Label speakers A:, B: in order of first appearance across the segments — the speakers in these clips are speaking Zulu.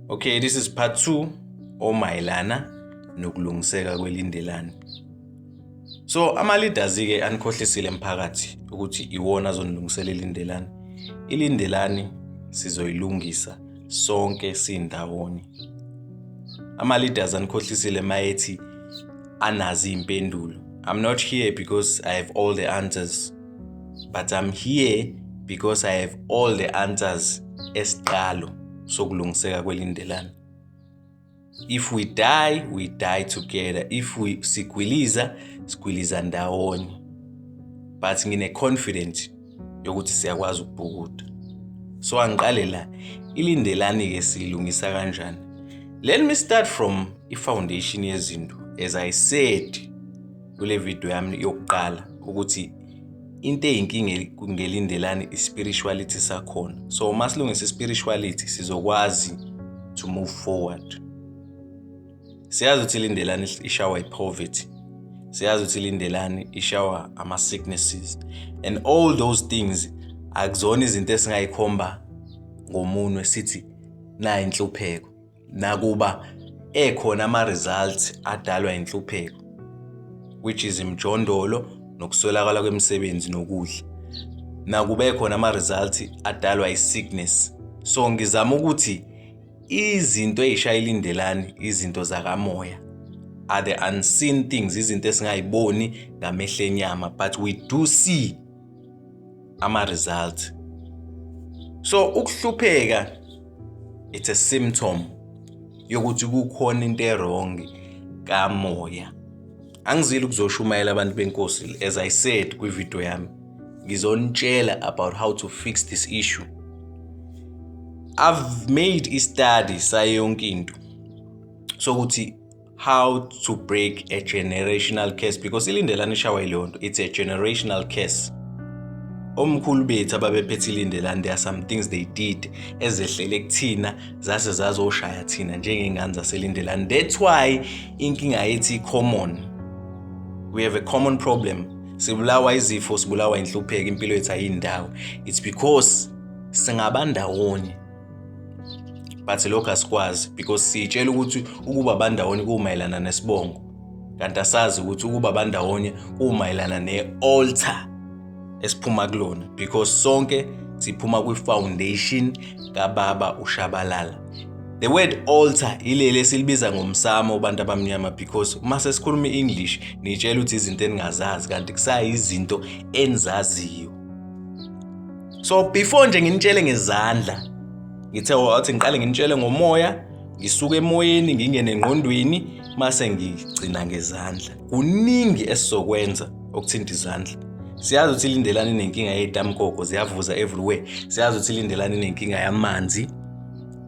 A: Okay, this is part 2 omayelana nokulungiseka kweLindelani. So ama-leaders ke anikhohlisile emphakathi ukuthi iwona azonilungisela iLindelani. ILindelani sizoyilungisa sonke sindawonye. Ama-leaders anikhohlisile mayethi anazi impendulo. I'm not here because I have all the answers, but I'm here because I have all the answers esiqalo sokulungiseka kweLindelani. If we die, we die together. If we sigwiliza, sigwiliza ndawonye. But ngine confident yokuthi siyakwazi ukubhukuda. So angiqale la, iLindelani ke siyilungisa kanjani? Let me start from i-foundation yezinto. As I said kule video yami yokuqala ukuthi into eyinkinga ngeLindelani i-spirituality sakhona. So uma silungisa i-spirituality, sizokwazi to move forward. Siyazi ukuthi iLindelani ishawa i-poverty, siyazi ukuthi iLindelani ishawa ama-sicknesses and all those things. Akuzona izinto esingayikhomba ngomunwe sithi na inhlupheko, nakuba ekhona ama-results adalwa inhlupheko, which is imjondolo nokuswelakala kwemisebenzi nokudla, nakube khona ama-results adalwa i-sickness. So ngizama ukuthi izinto ey'shaya iLindelani, izinto zakamoya, are the unseen things, izinto esingayiboni ngamehlo enyama, but we do see ama-results. So ukuhlupheka, it's a symptom yokuthi kukhona into e-wrong kamoya. Angizile ukuzoshumayela abantu benkosi. As I said kwividiyo yami, ngizonitshela about how to fix this issue. I've made i-study sayo yonke into sokuthi how to break a generational curse, because iLindelani ishawa yileyo nto, it's a generational curse. Omkhulu bethu ababephethe iLindelani, there are some things they did ezehlele kuthina, zase zazoshaya thina njengey'ngane zaseLindelani. That's why inkinga yethu i-common. We have a common problem. Sibulawa izifo, sibulawa inhlupheko, impilo yethu ayindawo. It's because singabandawonye, but lokho asikwazi because siyitshela ukuthi ukuba bandawonye kumayelana nesibongo, kanti asazi ukuthi ukuba bandawonye kumayelana ne-altar esiphuma kulona, because sonke siphuma kwi-foundation kababa uShabalala. The word altar ileli esilibiza ngomsamo abantu abamnyama, because uma sesikhuluma i-English niyitshela ukuthi izinto eningazazi, kanti kusayizinto enizaziyo. So before nje nginitshele ngezandla, ngithe wathi ngiqale nginitshele ngomoya, ngisuke emoyeni ngingene engqondweni, mase ngigcina ngezandla. Kuningi esizokwenza okuthinta izandla. Siyazi ukuthi iLindelani inenkinga yey'tamkoko, ziyavuza everywhere. Siyazi ukuthi iLindelani inenkinga yamanzi,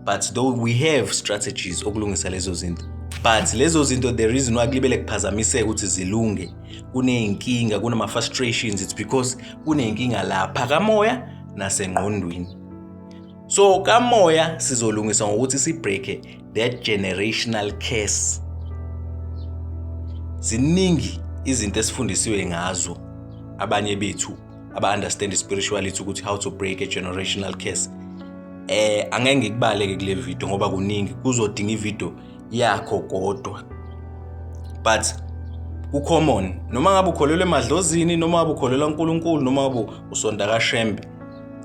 A: but though we have strategies okulungisa lezo zinto, but lezo zinto, the reason why kulibele kuphazamiseka ukuthi zilunge, kuney'nkinga, kunama-frustrations, it's because kuney'nkinga lapha kamoya nasengqondweni. So kamoya sizolungisa ngokuthi si-break that generational curse. Ziningi izinto esifundisiwe ngazo abanye bethu aba-understand spirituality ukuthi how to break a generational curse. Angeke ngikubaleke kule video ngoba kuningi, kuzodinga ivideo yakho kodwa, but ku-common, noma ngabe ukholelwa emadlozini, noma ngabe ukholelwa uNkulunkulu, noma ngabe usonta kaShembe,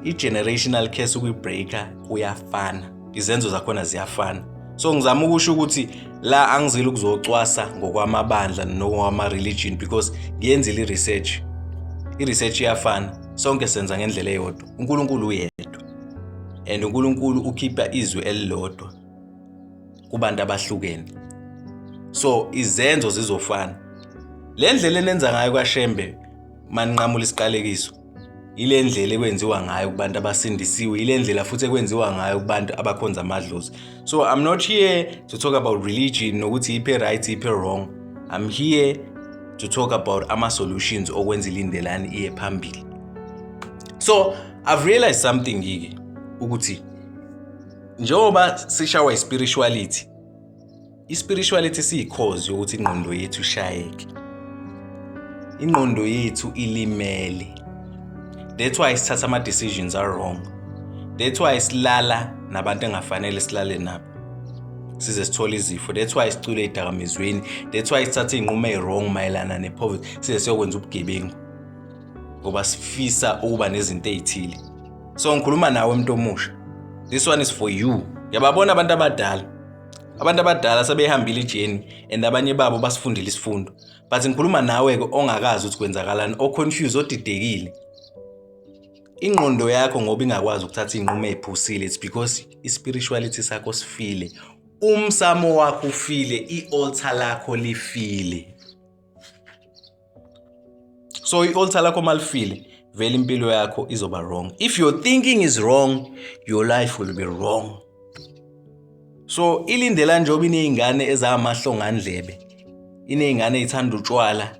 A: i-generational curse ukuyi-breaka kuyafana, izenzo zakhona ziyafana. So ngizama ukusho ukuthi la angizile ukuzocwasa ngokwamabandla nokwama-religion, because ngiyenzile i-research. I-research iyafana, sonke senza ngendlela eyodwa. UNkulunkulu uyedwa and uNkulunkulu ukhipha izwi elilodwa kubantu abahlukene, so izenzo zizofana. Le ndlela enenza ngayo kwaShembe maninqamula isiqalekiso, ile ndlela ekwenziwa ngayo kubantu abasindisiwe, ile ndlela futhi ekwenziwa ngayo kubantu abakhonza amadlozi. So I'm not here to talk about religion nokuthi iphe right, iphe wrong. I'm here to talk about ama-solutions okwenza iLindelani iye phambili. So I've realized something-ke ukuthi njengoba sishawa i-spirituality, i-spirituality siyi-cause yokuthi ingqondo yethu ishayeke, ingqondo yethu ilimele. That's why sithatha ama-decisions are wrong. That's why silala. nabantu engafanele silale nabo size sithole izifo. That's why sicule ey'dakamizweni, that's why sithathe iy'nqumo ey'wrong mayelana ne-poverty, size siyokwenza ubugebengu ngoba sifisa ukuba nezinto ey'thile. So ngikhuluma nawe muntu omusha, this one is for you. Ngiyababona abantu abadala, abantu abadala sebehambile ijeni and abanye babo basifundile isifundo, but ngikhuluma nawe-ke ongakazi ukuthi kwenzakalani, o-confused, odidekile. Ingqondo yakho ngoba ingakwazi ukuthatha iy'nqumo ey'phusile, it's because i-spirituality sakho sifile, umsamo wakho ufile, i-altar lakho lifile. So i-altar lakho malifile, vele impilo yakho izoba wrong. If your thinking is wrong, your life will be wrong. So iLindelani njengoba iney'ngane ezamahlongandlebe, iney'ngane ey'thanda utshwala,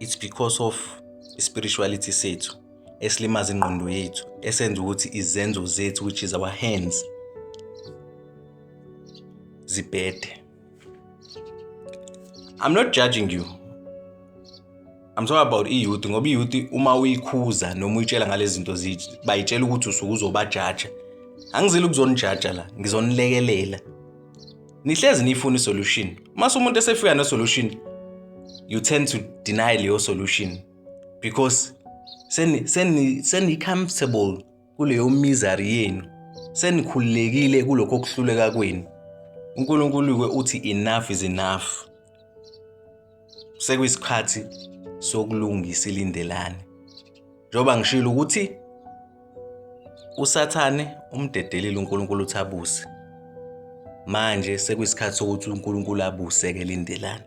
A: it's because of i-spirituality sethu esilimaza ingqondo yethu, esenza ukuthi izenzo zethu, which is our hands, zibhede. I'm not judging you, I'm talking about i-youth, ngoba i-youth uma uyikhuza noma uyitshela ngalezi zinto bayitshela ukuthi usuke uzobajaja. Angizile ukuzonijaja la, ngizonilekelela. Nihlezi niyifuna i-solution. Mase umuntu esefika ne-solution, you tend to deny leyo solution because seni-comfortable kuleyo misery yenu, senikhululekile kulokho okuhluleka kwenu. UNkulunkulu-ke uthi enough is enough. Sekuyisikhathi sokulungisa iLindelani. Njengoba ngishilo ukuthi uSathane umdedelile uNkulunkulu uthi abuse. Manje sekuyisikhathi sokuthi uNkulunkulu abuse-ke Lindelani.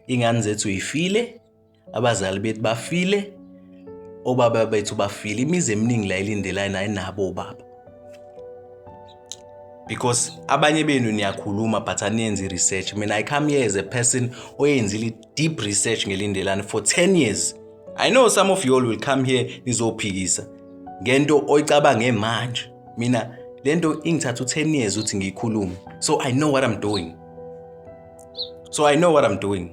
A: Iy'ngane zethu yifile, abazali bethu bafile, obaba bethu bafile. Imizi eminingi la eLindelani ayinabo obaba. Because abanye benu niyakhuluma but aniyenzi i-research. Mina I come here as a person oyenzile deep research ngeLindelani for 10 years. I know some of you all will come here nizophikisa ngento oyicabange manje. Mina lento ingithatha u-10 years ukuthi ngiyikhulume. So I know what I'm doing. So I know what I'm doing.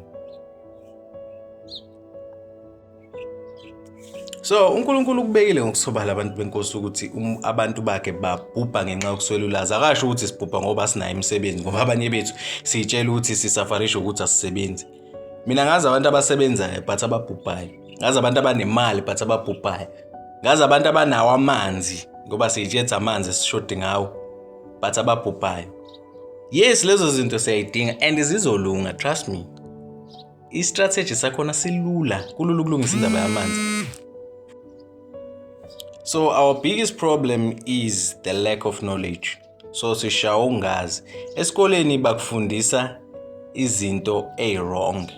A: So uNkulunkulu ukubekile ngokusobala abantu benkosi ukuthi abantu bakhe babhubha ngenxa yokuswela ulwazi. Akasho ukuthi sibhubha ngoba sinayo imisebenzi, ngoba abanye bethu siyitshela ukuthi sisafarisha ukuthi asisebenzi. Mina ngazi abantu abasebenzayo but ababhubhayo. Ngazi abantu abanemali but ababhubhayo. Ngazi abantu abanawo amanzi ngoba siyitshetha amanzi esishodi ngawo but ababhubhayo. Yes, lezo zinto siyayidinga and zizolunga, trust me. I-strategy sakhona silula, kulula ukulungisa indaba yamanzi. So our biggest problem is the lack of knowledge. So sishaya ukungazi. Esikoleni bakufundisa izinto ey-wrong.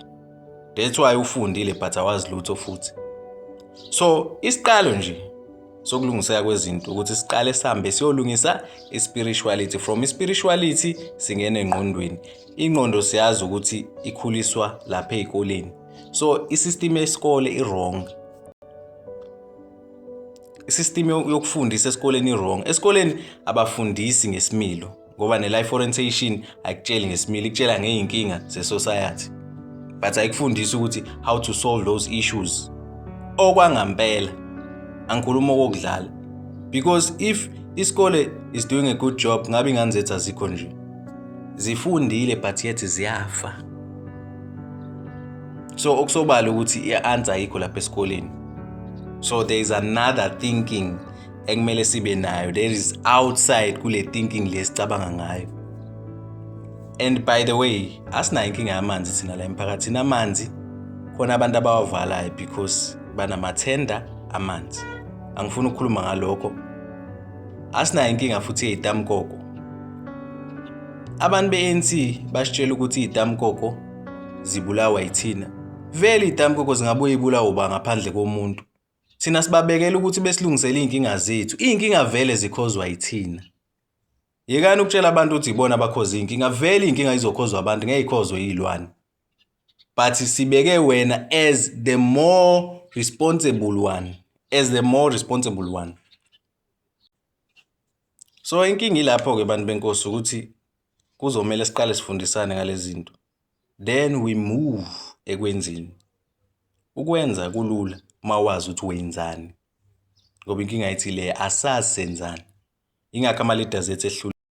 A: That's why ufundile but awazi lutho futhi. So isiqalo nje sokulungiseka kwezinto ukuthi siqale sihambe siyolungisa i-spirituality. From i-spirituality singene engqondweni. Ingqondo siyazi ukuthi ikhuliswa lapha ey'koleni. So i-system yesikole i-wrong. I-system yokufundisa esikoleni i-wrong. Esikoleni abafundisi ngesimilo ngoba ne-life orientation ayikutsheli ngesimilo, ikutshela ngey'nkinga ze-society. But ayikufundisi ukuthi how to solve those issues. Okwangampela, angikhuluma okokudlala. Because if isikole is doing a good job, ngabe ingane zethu azikho nje. Zifundile but yet ziyafa. So okusobala ukuthi i-answer ayikho lapha esikoleni. So there is another thinking ekumele sibe nayo. There is outside kule thinking lesicabanga ngayo. And by the way, asinayo inkinga yamanzi thina la emphakathini. Amanzi khona abantu abawavalayo because banamathenda amanzi. Angifuni ukukhuluma ngalokho. Asinayo inkinga futhi yezitamkoko. Abantu be-ANC basitshela ukuthi izitamkoko zibulawa yithina. Vele izitamkoko zingabuye ibulawe uba ngaphandle komuntu. Thina sibabekela ukuthi besilungisele iy'nkinga zethu. Iy'nkinga vele zikhozwa yithina. Yekani ukutshela abantu ukuthi ibona abakhoza iy'nkinga. Vele iy'nkinga izokhozwa abantu, ngeke ikhozwe iy'lwane. But sibeke wena as the more responsible one. As the more responsible one. So inkinga ilapho-ke bantu benkosi ukuthi kuzomele siqale sifundisane ngalezi zinto. Then we move ekwenzeni. Ukwenza kulula uma wazi ukuthi wenzani. Ngoba inkinga ithi le asazi senzani. Ingakho ama-leaders ethu ehluleka.